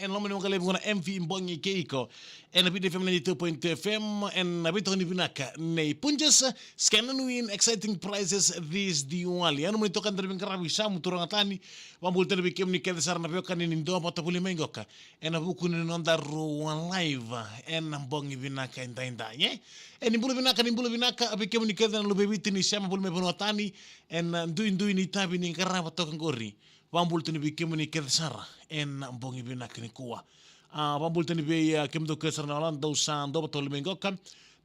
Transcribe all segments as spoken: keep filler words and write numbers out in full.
Ena loma ni waqa levu qo na M V Bogi kei iko. Ena Viti F M ninety-two point two F M, ena veitokoni vinaka nei Punjas, Scan and Win, exciting prizes this Diwali. Ena nomuni toka daru veiqaravi, sa mo turaga tani, vakabula tale vei kemuni kece sara na veiwekani ni dua vata voli mai qoka. Ena vuku ni nodaru live, ena bogi vinaka edaidai, e? E, ni bula vinaka, ni bula vinaka, vei kemuni kece na luve i Viti ni sema voli mai vanua tani, ena duidui ni itavi ni qarava toka qori. Vakabula tale vei kemuni kece sara, ena bogi vinaka nikua. A, vakabula tale vei, a, kemudou kece sara na wala, dou sa dua vata voli mai qoka.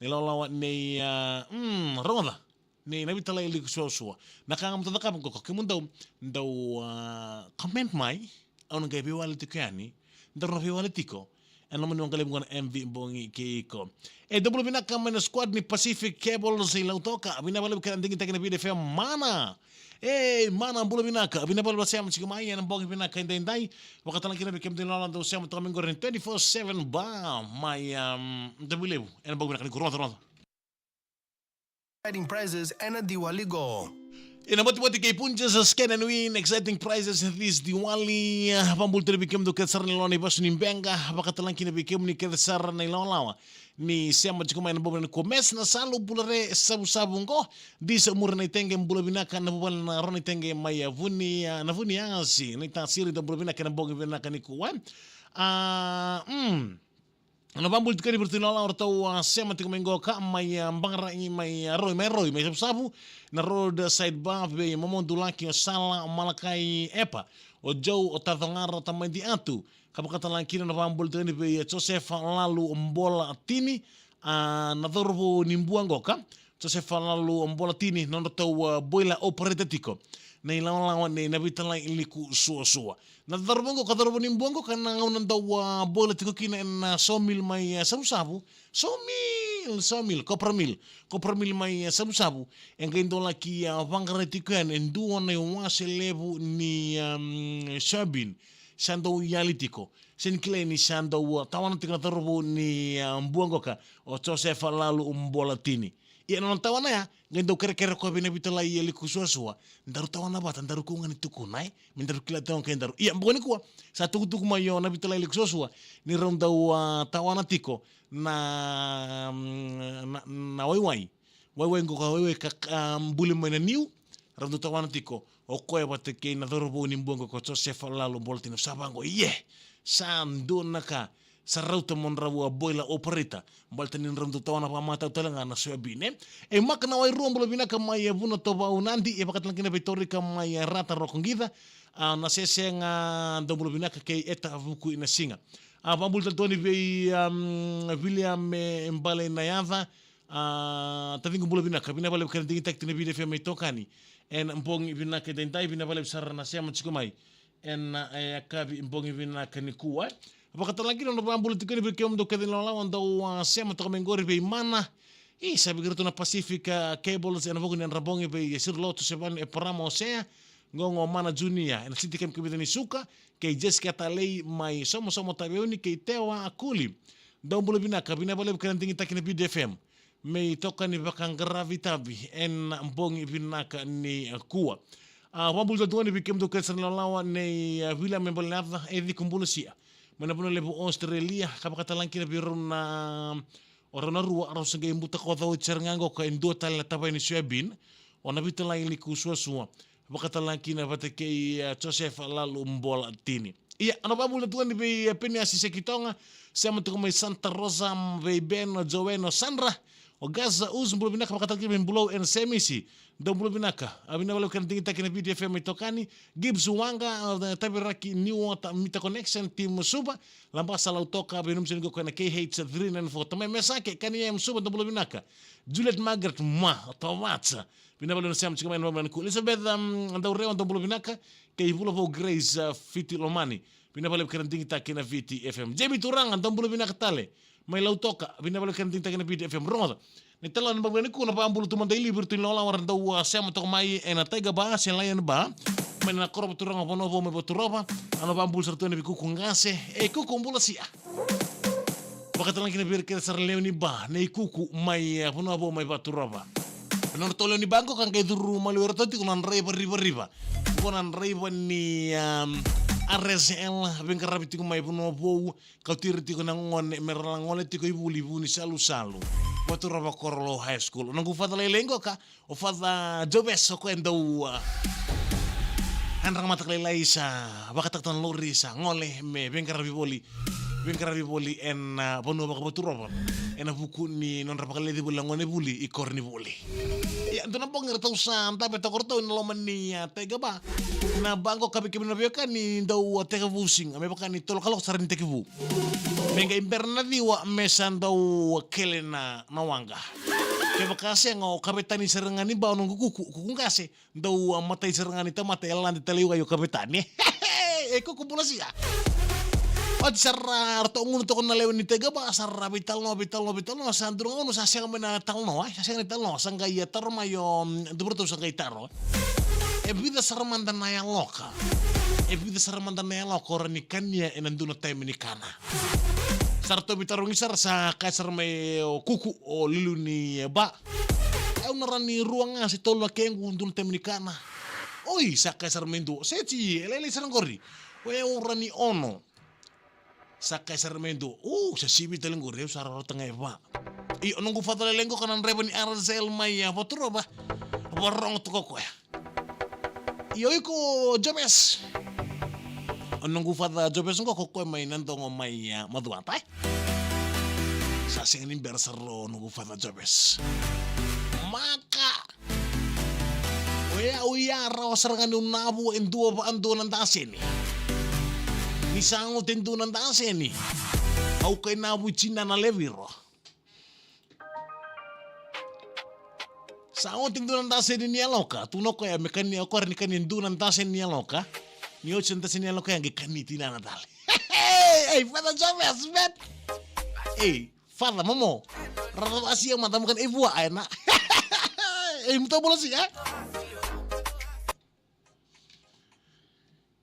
Ni lawalawa nei, a, mm, rogoca. Nei Navi Talai Liku Suasua. Na ka ga mo dou cakava qoka, kemudou, dou, a, comment mai, au na qai veiwali tiko yani, daru na veiwali tiko. Ena loma ni waqa levu qo na M V Bogi kei iko. E, dou bula vinaka mai na squad ni Pacific Cables i Lautoka. Vinaka vakalevu kei na digitaki na Viti F M, mana. E, mana, bula vinaka. Vinaka vakalevu sema tiko mai ena bogi vinaka edaidai. Vakatalega kina vei kemudou na wala dou sema toka mai qori ni twenty-four seven bar mai, um, Davuilevu. Ena bogi vinaka nikua, rogoca, rogoca. Exciting prizes ena Diwali qo. Ena Motimoto kei Punjas, Scan and Win, exciting prizes this Diwali. Vakabula tale vei kemudou kece sara na ilawalawa ni vasu ni beqa. Vakatalega kina vei kemuni kece sara na ilawalawa ni sema tiko mai ena bogi nikua. Mes na salu, bula re, savusavu qo. Disa Mura na itege, bula vinaka na vuvale na Rona itege mai, a, Vuni, a, na Vuniasi. Na itasiri, dou bula vinaka ena bogi vinaka nikua. A, mm. Na vakabula tiko yani vei iratou na wala, o ratou, a, sema tiko mai qoka mai, a, Baqarai mai, a, Roi, mai Roi, mai Savusavu, na roadside bar vei Momo Dulaki, o Sala, o Malakai Epa, o Joe, o Tacogara, o Tamaidi Atu. Ka vakatalega kina na vakabula tiko yani vei, a, Josefa Lalu Bolatini, a, na cauravou ni Buaqoka, Josefa Lalu Bolatini, na nodratou, a, boiler operator tiko. Na ilawalawa nei Navi Talai Liku Suasua. Na cauravou qo, ka cauravou ni Buaqoka, na gauna dau, a, boiler tiko kina ena, a, sawmill mai, a, Savusavu. Sawmill, sawmill, copra mill. Copra mill mai, a, Savusavu. E qai dau laki, a, vaqarai tiko yani e dua na iwase levu ni, um, soybean. Sa dau yali tiko. Se ni kilai ni sa dau, a, tawana tiko na cauravou ni, a, Buaqoka, o Josefa Lalu Bolatini. Ia na nona tawana ya, qai dau kerekere o koya vei Navi Talai Liku Suasua. Daru tawana vata, daru kua ga ni tukuna, e? Me daru kila tiko ga o kedaru. Ia, bogi nikua, sa tukutuku mai o Navi Talai Liku Suasua ni rau dau, a, tawana tiko na, mm, na, na waiwai. Waiwai qo ka waiwai ka, ka buli mai na niu, rau dau tawana tiko. O koya vata kei na cauravou ni Buaqoka, o Josefa Lalu Bolatini, sa vaqo, ie! Sa dua na ka, sa rauta mo drau a boiler operator. Baleta ni drau dau tawana vakamatau tale ga na soybean, e. E Maka na Wairua, bula vinaka mai, e, Vuna Tovau Nadi, e vakatalega kina vei Torika mai, e, Rata Rokoqica. A, na Sesega, dou bula vinaka kei Eta Vuku i Nasiga. A, vakabula tale tu yani vei, um, William, e, Bale na Yaca. A, taciqu bula vinaka, vinaka vakalevu kei na digitaki na Viti F M mai Tokani. Ena bogi vinaka edaidai, vinaka vakalevu sara na sema tiko mai. Ena, e, yakavi bogi vinaka nikua. Vakatalega kina na vakabula tiko yani vei kemudou kece na lawalawa dau, a, sema toka mai qori vei Mana. I, sa vei iratou na Pacific, a, Cables, ena vuku ni yadra bogi vei, e, Sirolotu Sevani, Eparama Osea, Gogo Mana Junior, ena City Camp Kevitha ni Suka, kei Jessica Talei mai Somosomo Taveuni, kei Tewa Kuli. Dou bula vinaka, vinaka vakalevu kei na digitaki na Viti F M. Me i toka ni vakaqaravi tavi ena bogi vinaka nikua. A, vakabula tale tu yani vei kemudou kece sara na lawalawa nei, a, William Balenaca, e Ciko Bulasia. Mai na vanua levu Australia, ka vakatalega kina vei rau na, o rau na rua, rau sa qai butakoca oti sara ga qo ka e dua tale na tavaya ni soybean, o Navi Talai Liku Suasua. Vakatalega kina vata kei, a, Josefa Lalu Bolatini. Ia, na vakabula tu yani vei, a, Peniasi Sekitoga, sema tiko mai Santa Rosa, vei Ben, o Joen, o Sandra, o Gaza, Uz, bula vinaka, vakatalega kina vei Bulou ena Semisi. Dou bula vinaka, a, vinaka vakalevu kei na digitaki na Viti F M mai Tokani, Gibbs Waqa, a, Taviraki, New Water, Mita Connection, Team Suva, Labasa, Lautoka, vei Numseni qo ena K H three nine four, Tamai Mesake, Kani M Suva, dou bula vinaka. Juliet Margaret, ma, Tovaca, vinaka vakalevu na sema tiko mai ena bogi nikua. Elizabeth, um, Daurewa, dou bula vinaka. Kei Vulavou Grace, uh, Fiti Lomani. Vinaka vakalevu kei na digitaki na Viti F M. J B Turaga, dou bula vinaka tale. Mai Lautoka, vinaka vakalevu kei na digitaki na Viti F M. Rogoca. Ni tala na bogi nikua na vakabula tu mada i liu vei iratou na lawalawa era dau, uh, sema toka mai ena Tiger Bar se Lion Bar. Mai na koro Vaturova, Vanua Vou mai Vaturova. A, na vakabula sara tu yani vei Kuku Qase. E Kuku, bula sia. Vakatalega kina vei ira kece sara na lewe ni bar, na iKuku mai, e, Vanua Vou mai Vaturova. Na nodratou lewe ni bar qo ka qai curu maliwa iratou tiko na draiva rivariva. Qo na draiva ni, um, R S L, veiqaravi tiko mai Vanua Vou, kauti ira tiko na gone me ra la gole tiko i vuli, Vunisalusalu, Vaturova Korolo High School. O noqu Father lailai qoka, o Father Joves, o koya e dau, ah, yadra ga mataka lailai sa vakataka na lori sa gole me veiqaravi voli, veiqaravi voli ena, ah, vanua vakaVaturova, ena vuku ni nodra vakaleci voli na gone vuli i koronivuli. Ia, dua na bogi ratou sa dave toka ratou ena loma ni, ah, Tiger Bar. Na ba qo ka vei kemuni na veiwekani dau, ah, tekivu siga, me vaka ni tolu kaloko sara ni tekivu. Me qai bera na ciwa me sa dau kele na, na waqa. Kevaka sega, o kavetani sara ga ni ba o noqu kuku, kuku qase, dau, ah, matai sara ga ni tamata e lade tale i wai o kavetani. E kuku bula sia. Oti sa ra, ratou gunu toka na lewe ni Tiger Bar, sa ra veitalanoa, veitalanoa, veitalanoa, sa duru ga gunu sa sega mai na talanoa, eh, sa sega ni talanoa, sa qai, ah, taro mai o, mm, dua vei ratou sa qai taro. E vica sara mada na yaloka? E vica sara mada na yaloka o rawa ni kania ena dua na taimi ni kana? Sa ratou veitarogi sara, sa kaya sara mai o kuku, o liuliu ni ba. Au na rawa ni rua ga se tolu na kequ dua na taimi ni kana. Oi, sa kaya sara mai dua. Seti, e lailai sara qori. O yau rawa ni ono. Sa kaya sara mai dua. O, sa sivi tale qori, au sa rawata ga e va. Io, o noqu Father lailai qoka na draiva ni R S L mai, ah, Vaturova. Varogo toka o koya. Io, iko Joves. O noqu Father Joves qoka o koya mai Nadogo mai, ah, Macuata, eh? Sa sega ni bera sara o noqu Father Joves. Maka. O yau ia rawa sara ga niu navu e dua va dua na daseni. Ni sa oti e dua na daseni, au kai navu i tinana leviro. Sa oti e dua na daseni ni yaloka. Tukuna o koya me kania, o koya rawa ni kania e dua na daseni ni yaloka. Ni oti na daseni ni yaloka, e qai kania i tinana tale. Ei, Father Joves, man. Ei, Father, momo. Rara vasia mada mo kania e vua, ae na. Ei, muta bula sia, eh?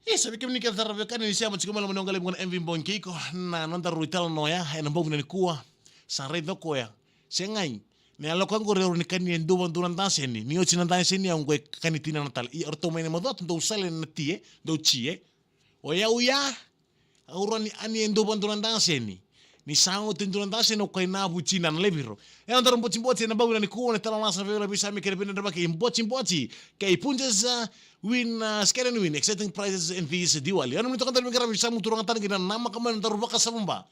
E, sa vei kemuni kece sara veiwekani ni sema tiko mai loma ni oqo levu na M V Bogi kei iko, na nodaru italanoa ya ena bogi nikua. Sa raica o koya, segai, na yaloka qori au rawa ni kania e dua va dua na daseni, ni oti na daseni au qai kania i tinana tale. Ia, o ratou mai na Macuata dou sale na tie, dou tie. O yau ia, au rawa ni kania e dua va dua na daseni. Ni sa oti e dua na daseni au kai navu i tinana leviro. E, nodaru botiboti ena bogi nikua, na italanoa sa veiwala vei Sami kei na veidrabaki, botiboti kei Punjas, uh, win, uh, Scare and Win, exciting prizes and fees Diwali. Au na mani toka daru veiqaravi, sa mutu raga tale qai na namaka mai na nodaru vakasavaba.